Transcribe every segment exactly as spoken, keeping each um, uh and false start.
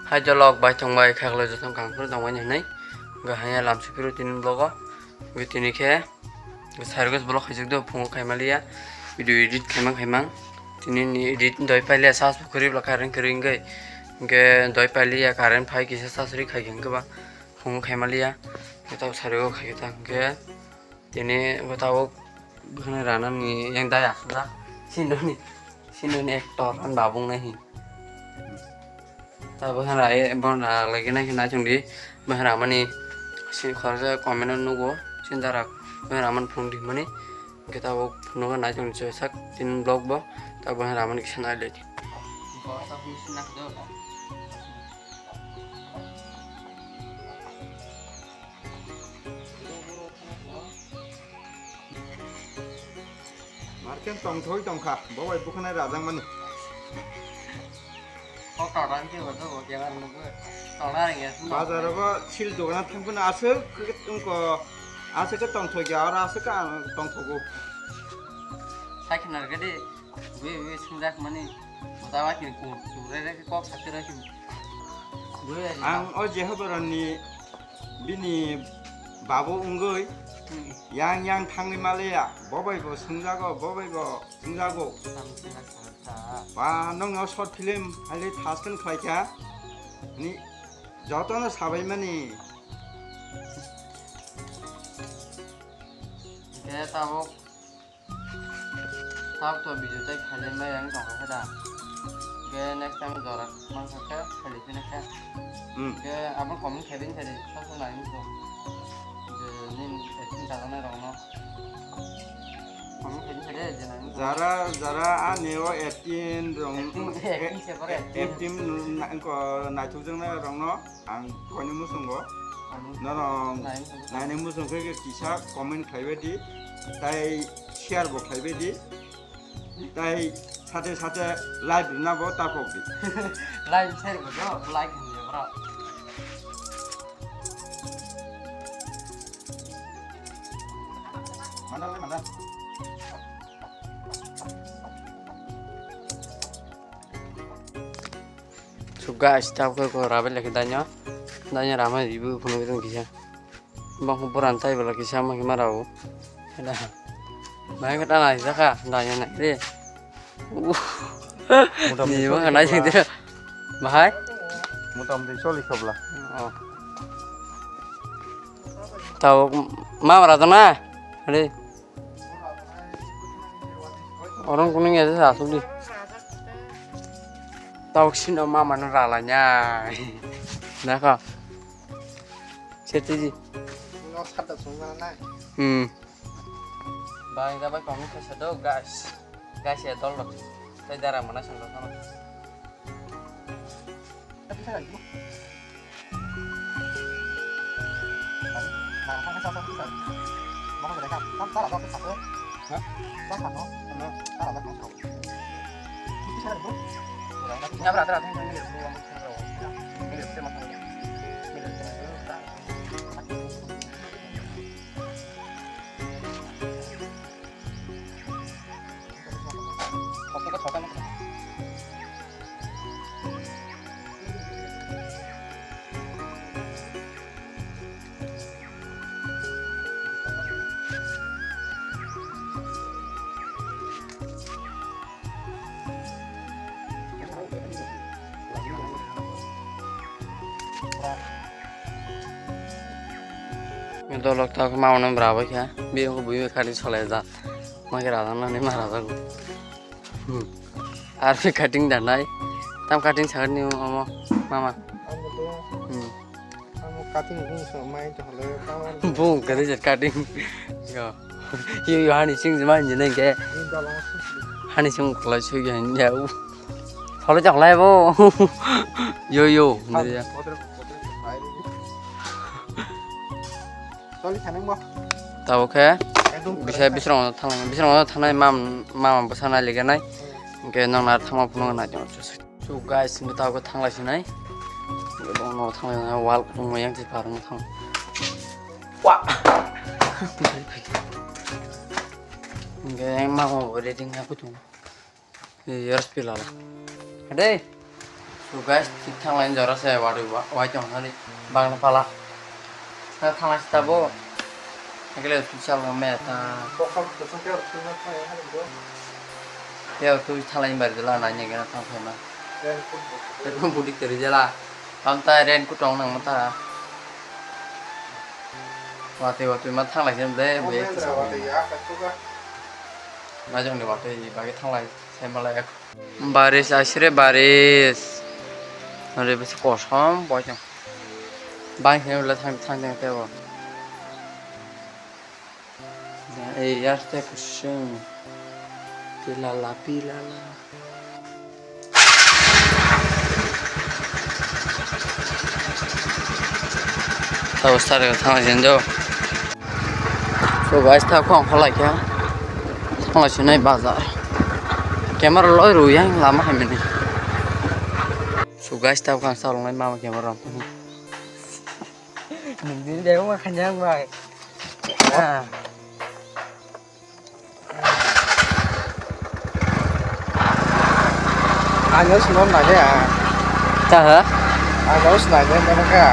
Hai jolok bai tong bai khaklai joto kang phuru tong bai hinwi. Hwnkhe hanya lamsu phuru tini vlog o. Hwnkhe tini khe sarigos vlog khaijak do phungo khaimaliya. Video edit khaimang khaimang. Tini ni edit doi pailiya sas phukuri bla karen kering gai. Hwnkhe doi pailiya karen phai kisa sas ri khai hwnkhe ba phungo khaimaliya. Hwnkhe tabo sarigo khai ta hwnkhe. Tini bo tabuk bwkhani rana ni yang daya aswk sinoni sinoni actor an babung nai hin. Ta bwkhani ra e bon ra lagi nai hin nai chwng di bwkhani ramani sin khoroksa comment o nugo sin dara bwkhani ramani phung di mani hwnkhe tabuk phunukgo nai chwng di sak tin vlog bo ta bwkhani ramani kisa nai le di. Marken tongthoi tongkha, bo bai bwkhanai rajak mani. Kok tongthai khe bo dogo khe aro nugwi. Tongna rwngya sino. Bazar rogo sil dogana thangphano aswk khe tongko, aswk khe tongthokya, aro aswk khe ang tongthogo. Sai khna rwgadi. Bui bui swngjak mani, mota ba kini kung, kung rai rai kok sakhe rai kini. Bui rai Ang o Jehoboronni bini babu wngwi Hmm. yang yang thangwi maliya, bo bai bo swngjago, bo bai bo swngjago. Ang swngjak sa. Ba, nokno short film haile thasken khlaikha. Ni jotono sabaimani. Khe tabuk Tabuk to video tei khailai mai ang tongkha khe da. Khe next time jora mankha khe khailai phino khe. Hmm. Khe abo comment khaibini khaidi, sob sob nai muchung. Je nini acting chajaknai rokno comment khaibini khaidi, je nai muchung. Jara, jara ani o acting rong, Acting, acting se pore acting. Acting na-, ko naithokjaknai rokno. Ang koini muchungo Ang nono nai muchungo. Naini muchung khe kisa comment khlaibai di, tai share bo khlaibai di, tai sate sate like rwna bo ta kok di. Like share bo do, like hinye bro. Mana le mana. So guys, tabuk khe ko rabai lekhe daino. Daino ramai ribu phunuk jong kisa. Bang buran tai bela kisa ma kima rao. Hela. Mai kata nai jaka daino nai re. Motamoti Ni ma choli nai khobla. Sing dia. Bahai. Motamoti choli khobla. Oh. Tao ma mara to na. Re. Orang kuning aja sih asli. Tau sini mama nu ralanya. Nah kok. Seti ji. Nggak sadar semua nai. Hmm. Bang, dapat kami ke sedo guys. Guys ya tolong. Saya darah mana sih lo sama. Dolok tak mau nem berapa ya? Biar aku bui kali soleh dah. Mage rajak nani ma rajak. Hmm. Ar phi cutting da nai. Tam cutting sa ni omo mama. Amo to. Hmm. Amo cutting bung so mai to hole power. Bung kari je cutting. Yo. Yo yo hani sing jima ni ne ke. Ni dalam. Hani sing kala sui ge ya. Follow chok lai bo. Yo yo. Ni ya. Toli khanang bo. Tabo khe ekdom bisai correct. Bisrong thangnai, bisrong thangnai mam, mama bwsa nai liganai. Hmm. Hwnkhe nokna thangma phunuknai. So guys, hwnkhe tabo khe thanglai sinai. Hwnkhe bono thanglai sinai wall phunukma yang si pharung thang. Wah. Hwnkhe mama bo ready wngya kutung. Yars pilala. Dei. So guys, thik thanglai jora se watwi wa-, wai tong thani bagna pala. Na thanglai se tabo. Ekle official me ta. Teo tu thanglai bar jela na nyegena thang phaima. Ekdom budi keri jela. Am ta raincoat tong nang mata. Watwi watwi ma thanglai se de. Majong ni watwi bagi thanglai. Baris asire baris. Ore bisi kosom boyong. Bang hino le thang thang thang tebo. Ei yar te kusung. Pilala pilala. Tabo sari thang jendo. So guys, ta khong kholai kha. Thangla sinai bazar. Camera loi rw yang lama hai mani. So guys, ta khong salongnai mama camera. Nungdi dai ma khanyang bai. Ah. Ano sino nanya. Taha? Ano sino nanya mana ka?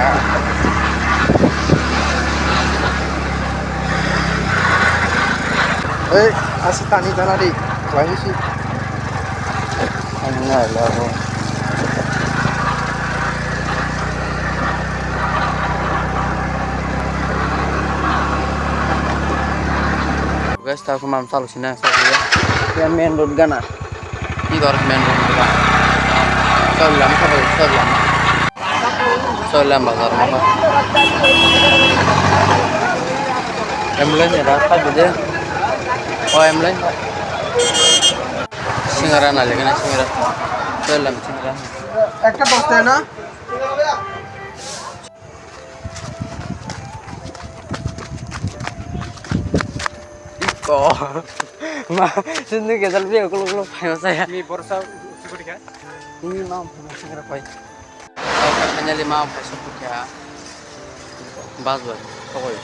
Eh, asi tani tana di. Lagi sih. Ano na labo. Guys, ta kuma am salu sina sa ya. Ya main road gana. Ini baru main road gana. Salam salam salam. Salam bazar mana? Ambulance ada apa gitu? Oh, ambulance. Singara na lagi na singara. Salam singara. Ekta bosta na? Ko. Ma, sini ke dal biya kulo kulo phayo saya. Ni borsa usi kori ka? Ni ma phayo saya kira pai. Finally ma phayo saya kira. Bas bas, koi.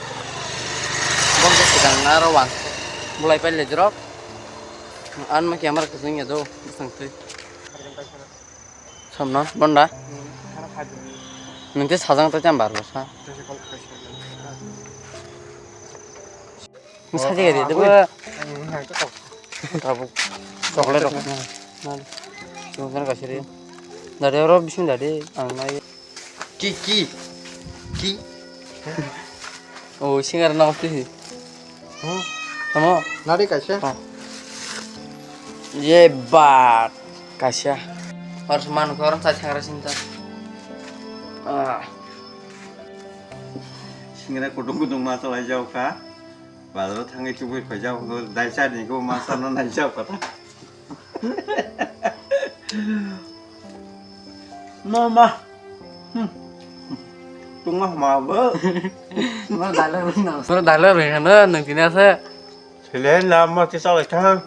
Bom ke sedang naro wan. Mulai pai le drop. An ma camera kesini ya do, besang tu. Somno, bonda. Nung te sajang ta cham bar sa. Masa je gari de ba. Tabuk. Chocolate rok. Na. Sung sana kasih deh. Dari orang bising dari ang naik. Ki ki. Ki. Oh, singar na waktu sih. Hmm. Tamo? Nari kaisa? Ah. Ye bat kaisa. Harus manu koran sa singra sinta. Ah. Singra kudung kudung masa lai jauh ka. Bazar thangai tubui khoi jauh ko dai sa ni ko masa no nai jauh kata. Mama. Hmm. Tungma ma bo. Moro dalai rwna. Moro dalai rwna nang tini asa. Sele na ma ti sa kha.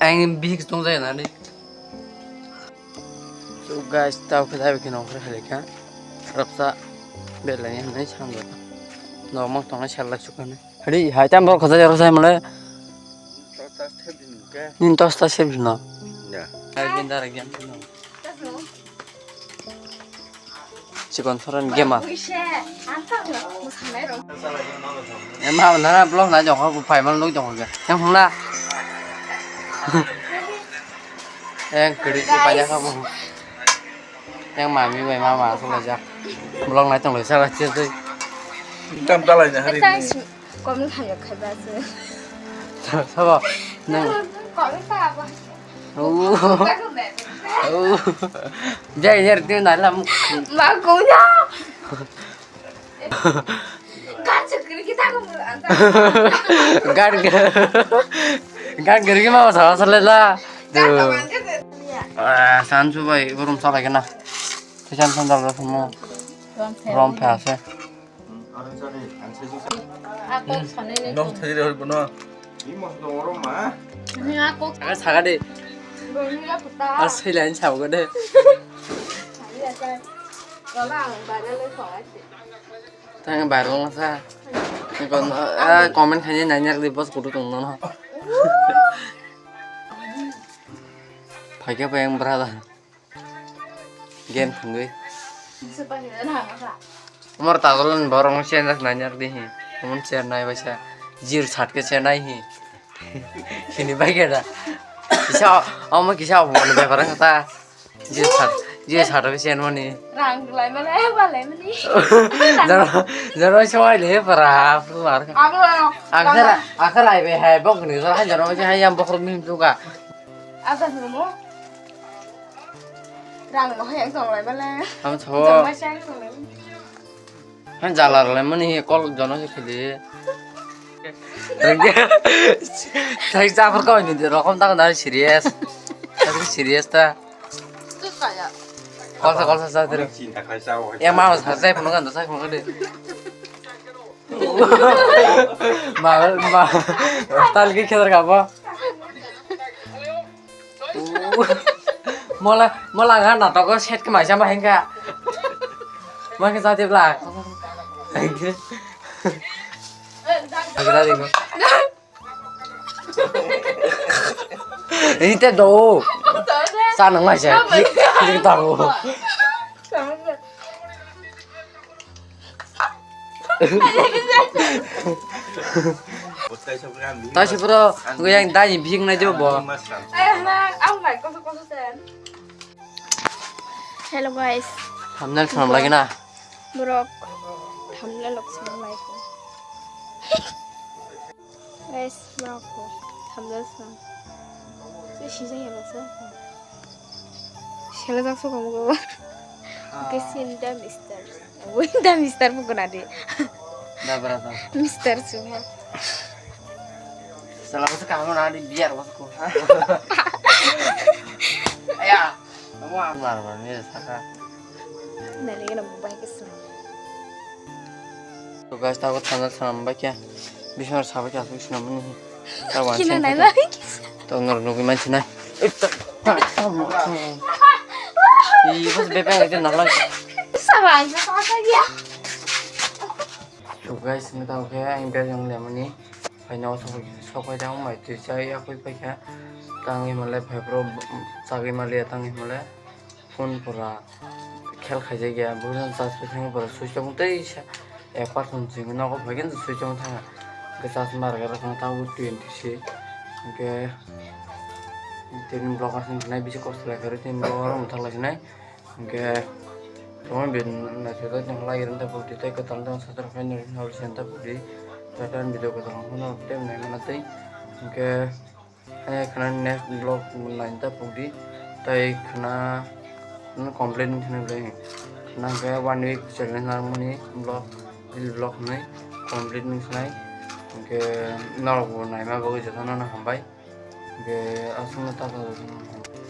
Ang bihik tong jai na ni. So guys, tau khe dai khe nong khe kha. Rapsa belai ni nai sang jata. Nong mong tong sai la chukani. Hari hai tam bor khaja jaro sai male. Nin tosta se bino. Ya. Hai bin dara gyan bino. Chikon thoran gema. Ema na blog na jong ko phai man lok jong ko. Yang hung na. Yang kiri ko panya ka bu. Yang mami bai mama so la jak. Blog na tong lo sa la che dei. Tam ta lai na hari. Kom khayo khaiba se. Sabo, nang. Kom ta ba. Oh. Oh. Jai jer tu na lam. Ma ko ya. Kan chukri kita ko anta. Gan gan gari ma sa sa le la. Tu. Ah, san su bai burum sa lagi na. Tisan san dal mo. Rom pha se. Nok thai re hoi bono. Aga saga de. Ar sai lain sa ga de. Tang viral sa. Kon, ah, comment khaini nanya di bos kudu tong no. Phaikhe phai ang brother. Game thwngwi. Umar tagolan borok no chen jak nai jak di hi. Umar chen nai baisa. Jir sat ke chen nai hi. Sini bai ke da. Kisa omo kisa omo ni bepar ang ta. Jir sat, jir sat ke chen mani. Rang lai mani, ba lai mani. Jaro, jaro soi le para. Abo. Akhir, akhir ai be hai bok ni jaro jaro hai yang bok ni juga. Ada dulu mo. Rang no yang tong lai bale. Ang tho. Jong mai sang tong lai. Han jala lai mani kol jono se khili. Rengge. Sai sa par ko ni rokom ta na serious. Ta serious ta. Tu kaya. Kol sa kol sa sa ter. Cinta kai sa. Ya mau sa sa pun kan sa pun kan de. Ma, ma, tal ki khedar ka ba? Mola, mola nga natok set ke maisa ma hengka. Ma ke jati bla. Hengke. Hengke jati ko. Ini te do. Sa nang maisa. Ini ta ko. Taisi pura yang dai bihik na jobo. Ayo na, ang bai koso koso sen. Hello guys. Thumbnail swnam lagi na. Borok thumbnail rok swnam lai ko. Guys, borok ko thumbnail swnam. Se sijak ya baksa. Sela jak so kamu ko. Oke, sin da mister. Woi da mister bukan ade. Da brother. Mister Suha. Salah masuk kamu na di biar masuk ko. Ya. Kamu amar ni saka. Nale na bubai ke swnam. To guys, tago thumbnail swnam bai khe. Bismar sabai khe asuk swnam ni. Tago ang Kina sini nai khe. Bai. To nor nugui manchi nai. Ita. Ih, bos bebeng aja nalai. Sama aja sama saja. To guys, ini tago khe ang bebeng lemani. Phaino sok, sok pai tang mai twi chai ya koi pai kha. Tangwi male phai bro chagwi male tangwi male. Phone pura khel khaijak ya, bo charge pai thang pura switch off tei sa, ek percent chwng nogo phai khe switch off thang. Hwnkhe charge mar khe rwkha thango twenty six. Hwnkhe tini vlogger se nai bisi kosto lai khe tini vlogger rok mwthang lai sinai. Hwnkhe tongma bini naithotok tong lai rwkha tei kwtal tong satrok phai nori sen ta pudi. Tata video kwtal phano tei nai mana tei. Hwnkhe Ani khwna next vlog naina ta pokdi. Tai khwna, khwna complete wngkhe nai belai. Khwna hwnkhe one week challenge narwkmani vlog, daily vlog hwnwi complete wngkhe nai. Hwnkhe norokbo naima bagwi jotono no hambai. Hwnkhe aswkno tata jotono hambai.